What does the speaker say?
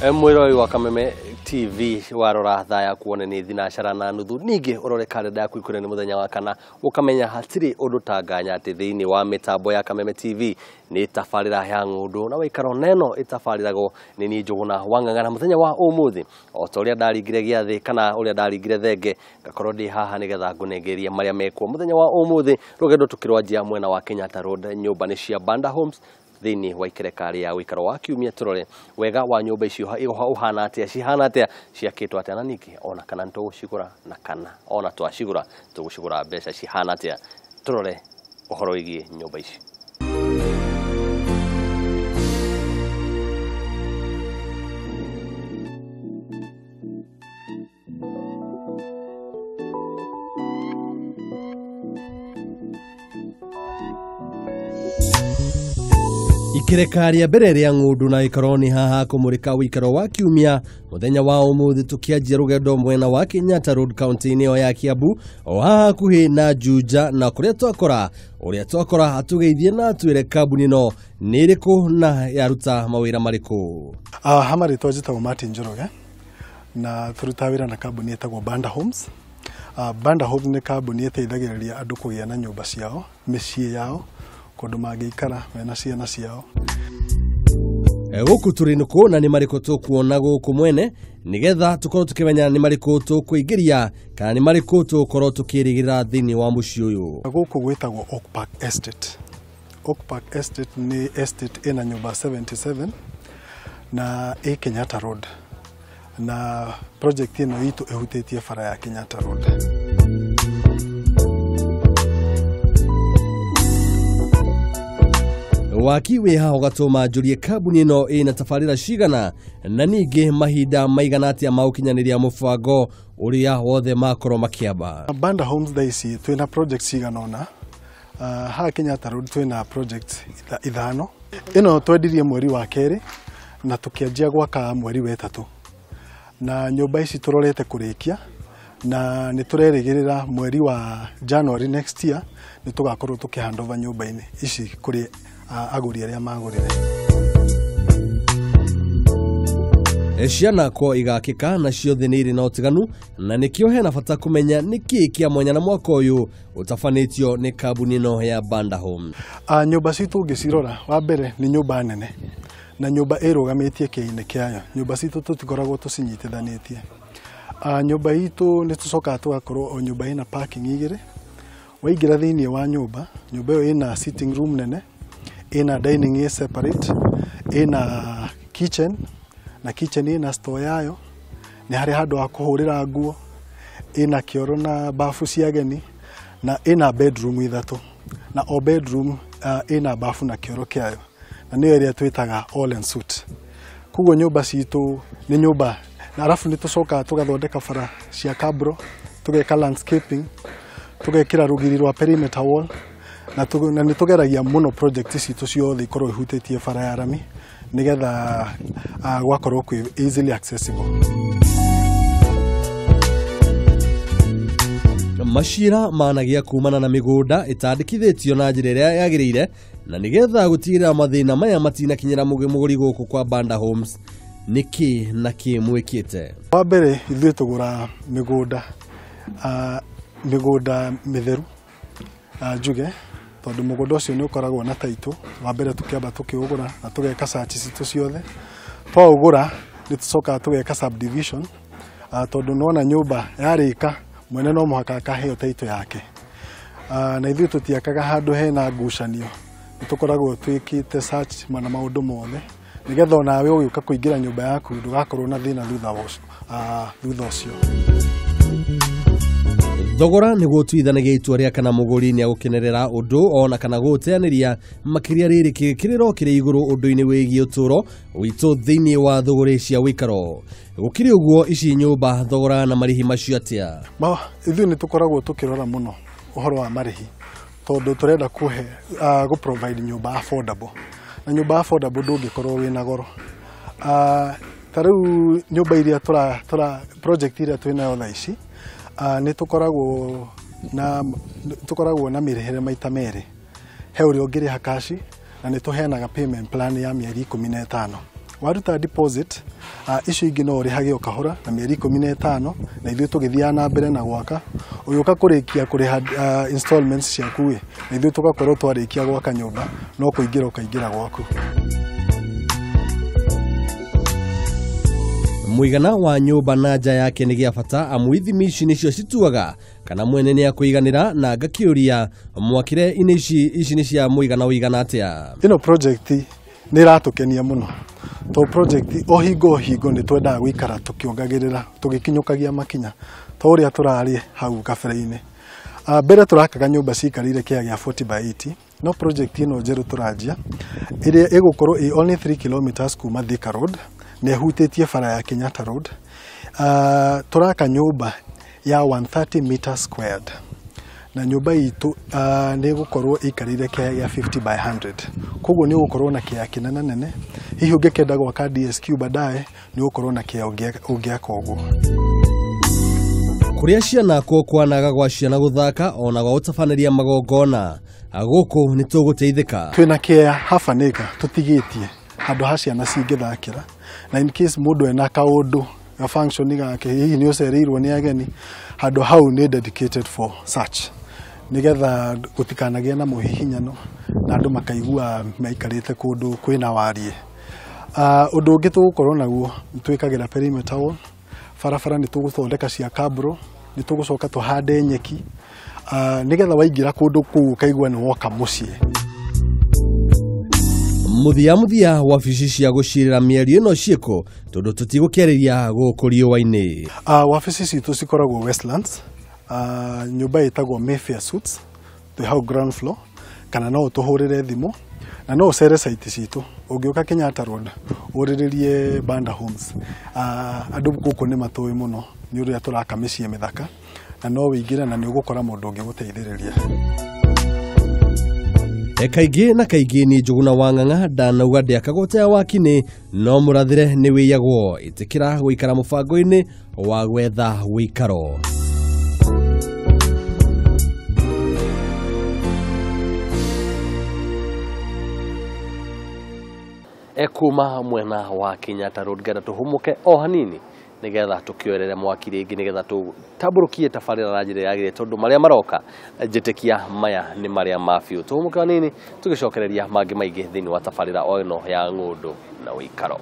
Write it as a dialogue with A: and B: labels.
A: Mwĩrori wa Kameme TV warora thaa yaku wone nĩ thinacara na nuthu, ningĩ ũrore karenda yaku ikũre nĩ mũthenya wa kana, ũkamenya hatirĩ ũndũ tanganya atĩ thĩinĩ wa mĩtambo ya Kameme TV nĩ tabarĩra ya ng'ũndũ na waikaro neno ĩtabarĩragwo nĩ niĩ Njũgũna wa Ng'ang'a. Mũthenya wa ũmũthĩ o ta ũrĩa ndaringire gĩathĩ kana ũrĩa ndaringire thenge, ngakorwo ndĩ haha nĩgetha ngũnengerie marĩa mekuo mũthenya wa ũmũthĩ. Rũgendo tũkĩrwanjia mwena wa Kenyatta Road, nyũmba nĩ cia Banda Homes thĩinĩ wa ikereka rĩa ũikaro wa kiumia. Tũrore wega wa nyũmba icio ũhana atĩa, cihana atĩa, ciakĩtwo atĩa, na ningĩ ona kana nĩ tũgũcigũra na kana ona twacigũra tũgũcigũra mbeca cihana atĩa. Tũrore ũhoro wĩgiĩ nyũmba ici. Ikereka rĩa mbere rĩa ng'ũndũ na gĩkorwo nĩ haha kũmũrĩka ũikaro wa kiumia mũthenya wa ũmũthĩ, tũkĩanjia rũgendo mwena wa Kenyatta Road kaunti-inĩ ĩyo ya Kiambu, o haha hakuhĩ na Juja, na kũrĩa twakora ũrĩa twakora atũgeithie na atwĩre kambuni ĩno nĩ ĩrĩkũ na yaruta mawĩra marĩkũ.
B: Ha marĩtwa njĩtagwo Martin Njoroge na tũrutaga wĩra na kambuni ĩtagwo Banda Homes. Banda Homes nĩ kambuni ĩteithagĩrĩria andũ kũgĩa na nyũmba ciao, mĩciĩ yao, kũndũ mangĩikara mena ciana ciao.
A: Gũkũ tũrĩ nĩkũ na nĩ marĩkũ tũkuona gũkũ mwene, nĩgetha tũkorwo tũkĩmenya nĩ marĩkũ tũkũingĩria kana nĩ marĩkũ tũgũkorwo tũkĩrĩgĩrĩra thĩinĩ wa mũciĩ ũyũ.
B: Gũkũ gwĩtagwo Oak Park Estate. Oak Park Estate nĩ estate ĩna nyũmba 77 na ĩ Kenyatta Road, na project ĩno itũ ĩhutĩtie bara ya Kenyatta Road.
A: Waki wĩ haha ũgatũma njũrie kambuni ĩno ĩna tabarĩra cigana na ningĩ mahinda maigana atĩa ma gũkinyanĩria mũbango ũrĩa wothe makorwo makĩamba.
B: Banda Homes thaa ici twĩna project cigana ũna. Haha Kenyatta Road twĩna project ithano. Ĩno twendirie mweri wa kerĩ na tũkĩanjia gwaka mweri wa ĩtatũ, na nyũmba ici tũrorete kũrĩkia na nĩ tũrerĩgĩrĩra mweri wa January next year nĩ tũgakorwo tũkĩ hand over nyũmba-inĩ ici kũrĩ agũri arĩa magũrire.
A: Ciana kwa igakĩka na ciothe nĩ irĩ na ũtiganu, na nĩkĩo hena bata kũmenya nĩkĩĩ kĩa mwanya na mwaka ũyũ ũtabanĩtio nĩ kambuni ĩno ya Banda Homes.
B: Nyũmba citũ ũngĩcirora, wa mbere nĩ nyũmba nene na nyũmba ĩrũgamĩtie kĩinĩ kĩayo. Nyũmba citũ tũtikoragwo tũcinyitithanĩtie. Nyũmba itũ nĩ tũcokaga tũgakorwo o nyũmba ĩna parking igĩrĩ. Waingĩra thĩinĩ wa nyũmba, nyũmba ĩyo ĩna sitting room nene, ĩna dining ĩ separate, ĩna kitchen, na kitchen ĩna store yayo, nĩ harĩ handũ ha kũhũrĩra nguo, ĩna kĩoro na bafu cia ageni, na ĩna bedroom ithatũ, na o bedroom ĩna bafu na kĩoro kĩayo, na nĩyo ĩrĩa twĩtaga all en suite. Koguo nyũmba citũ nĩ nyũmba, na arabu nĩ tũcokaga tũgathondeka bara cia cabro, tũgeka landscaping, tũgekĩra rũgiri rwa perimeter wall, na nĩ tũgeragia mũno project citũ ciothe ikorwo ihutĩtie bara ya rami nĩgetha gwakorwo kwĩ easily accessible.
A: Macira managia kumana na mĩgũnda ĩtandĩkithĩtio na njĩra ĩrĩa yagĩrĩire, na nĩgetha gũtigĩrĩra mathĩna maya matinakinyĩra mũgũri gũkũ kwa Banda Homes, nĩkĩ na kĩ mwĩkĩte?
B: Wa mbere ithuĩ tũgũraga mĩgũnda, mĩgũnda mĩtheru, njuge, tondũ mũgũnda ũcio nĩ ũkoragwo na title. Wa mbere tũkĩamba tũkĩũgũra na tũgeka search citũ ciothe. Twaũgũra nĩ tũcokaga tũgeka subdivision, tondũ nĩwona nyũmba yarĩka mwene no mũhaka akaheo title yake. Na ithuĩ tũtiakaga handũ hena ngucanio, nĩ tũkoragwo twĩkĩte search na maũndũ mothe nĩgetha onawe ũgĩũka kũingĩra nyũmba yaku ndũgakorwo na thĩna thutha ũcio.
A: Thogora nĩguo tuithanagia itua rĩa kana mũgũri nĩ agũkenerera ũndũ ona kana gũteanĩria, makĩria rĩrĩ kĩrĩro kĩrĩ igũrũ ũndũ-inĩ wĩgiĩ ũtũũro witũ thĩinĩ wa thũgũrĩ cia ũikaro. Gũkĩrĩ ũguo, ici nyũmba thogora na marĩhi macio atĩa?
B: Ithuĩ nĩ tũkoragwo tũkĩrora mũno ũhoro wa marĩhi, tondũ tũrenda kũhe, gũ provide nyũmba affordable, na nyũmba affordable ndũngĩkorwo wĩna goro. Ta rĩu nyũmba iria tũra project iria twĩnayo thaa ici, nĩ tũkoragwo na mĩrĩhĩre maita merĩ. He ũrĩa ũngĩrĩha cash, na nĩ tũheanaga payment plan ya mĩeri 15. Waruta deposit, icio ingĩ no ũrĩhage o kahora na mĩeri 15, na ithuĩ tũgĩthiaga na mbere na gwaka. Ũgĩũka kũrĩkia kũrĩha installments ciaku ĩ, na ithuĩ tũgakorwo twarĩkia gwaka nyũmba, no kũingĩra ũkaingĩra gwaku.
A: Mũigana wa nyũmba na nja yake nĩ gĩa bata amu ithimi ici nĩcio cituaga kana mwene nĩ akũiganĩra na ngakĩũria mwakĩre-inĩ ici nĩ cia mũigana ũigana atĩa.
B: Ĩno project nĩ ĩratũkenia mũno to project o hingo nĩ twendaga gũikara tũkĩongagĩrĩra tũgĩkinyũkagia makinya ta ũrĩa tũrarĩ hau kabere-inĩ. Mbere tũrakaga nyũmba cikarĩire kĩaya gĩa 40 by 80, no project ĩno njerũ tũranjia ĩrĩa ĩgũkorwo ĩ only 3 kilometers kuma Thika Road na ĩhutĩtie bara ya Kenyatta Road. Tũraka nyũmba ya 130 meters squared na nyũmba itũ nĩ ĩgũkorwo ĩikarĩire kĩaya gĩa 50 by 100, koguo nĩ ũgũkorwo na kĩaya kĩnene nene. Hihi ũngĩkenda gwaka DSQ baadaye nĩ ũgũkorwo na kĩaya ũngĩaka ũguo.
A: Kũrĩa ciana kuo kwanaga gwa ciana gũthaka ona gwa gũtabanĩria magongona gũkũ nĩ tũgũteithĩka.
B: Twĩna kĩaya half an acre tũtigĩtie handũ ha ciana cingĩthakĩra, na in case mũndũ ena kaũndũ ga function gake, hihi nĩ ũcereirwo nĩ ageni, handũ hau nĩ dedicated for such, nĩgetha gũtikanagĩe na mũhihinyano na andũ makaigua maikarĩte kũndũ kwĩna wariĩ. Ũndũ ũngĩ tũgũkorwo naguo nĩ twĩkagĩra perimeter wall, barabara nĩ tũgũthondeka cia kabro, nĩ tũgũcoka tũhande nyeki, nĩgetha waingĩra kũndũ kũu ũkaigua nĩ woka mũciĩ.
A: Mũthia mũthia wabici cia gũcirĩra mĩario ĩno ciĩko tondũ tũtigũkĩarĩria gũkũ riũa-inĩ.
B: Wabici citũ cikoragwo Westlands, nyũmba ĩtagwo Mayfair Suites, twĩ hau ground floor, kana no ũtũhũrĩre thimũ na no ũcere site citũ. Ũngĩũka Kenyatta Road ũrĩrĩrie Banda Homes. Andũ gũkũ nĩ matũĩ mũno nĩ ũrĩa tũraka mĩciĩ mĩthaka, na no wĩingĩre na nĩ ũgũkora mũndũ ũngĩgũteithĩrĩria.
A: Kaingĩ na kaingĩ ni Njũgũna wa Ng'ang'a ndanauga ndĩakagwo ta ya wakinĩ no mũrathĩre nĩ wĩyagwo. Ĩtĩkĩra gũikara mũbango-inĩ wa gwetha wĩikaro. Kuma mwena wa Kenyatta Road ngenda tũhũmũke o hanini nigetha tukioerere mwaki rĩngĩ nigetha tũtambũrũkie tabarĩra na njĩra yagĩrĩire tondũ marĩa maroka njĩtĩkia maya nĩ marĩa ma biũ. Tũhũmũke hanini tũgĩcokereria mangĩ maingĩ thĩinĩ wa tabarĩra o ĩno ya ng'ũndũ na wĩikaro.